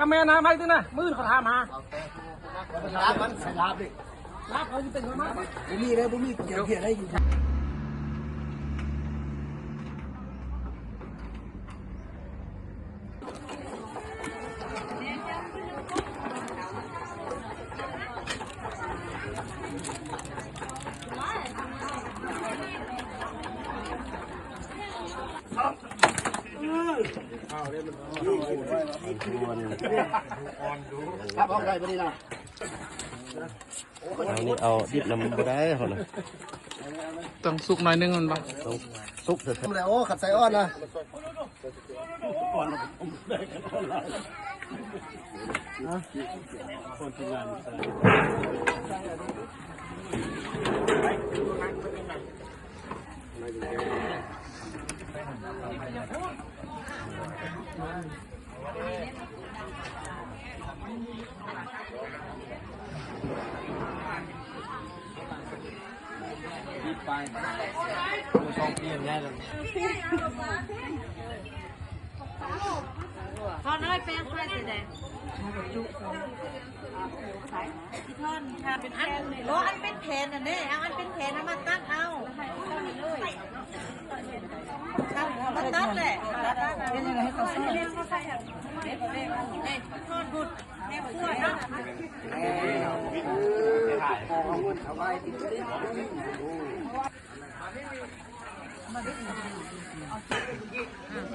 ແມ່ນນະ ໄປຕື່ນນະ ມື້ອື່ນເຂົາຖາມຫາ. ລາບມັນໃສ່ລາບເດ້ ລາບເຂົາຊິເປັນຄົນມາ ບໍ່ມີເດ້ ບໍ່ມີກຽວເພຍໄດ້ຢູ່. ເອົານີ້ ເອົາດິບນຳບໍ່ໄດ້ເຮົານະ ຕ້ອງສຸກໜ້ອຍໜຶ່ງແມ່ນບໍ່? ຕ້ອງສຸກເດີ. ໂອ້ ຂັດໃສ່ອ່ອນນະ. ພໍ່ນ້ອຍແປງໄຟສີແດງ ທີ່ທ່ອນ ອັນ ບໍ່ ອັນເປັນແຜ່ນນັ້ນເດ້ ເອົາອັນເປັນແຜ່ນເອົາມາຕັດເອົາ ມາຕັດແຫຼະ ເຮັດຈັ່ງໃດໃຫ້ເຂົາໃສ່ ເຮັດເດ້ ເດ້ ທ່ອນພຸດ ແມ່ຄົວເນາະ.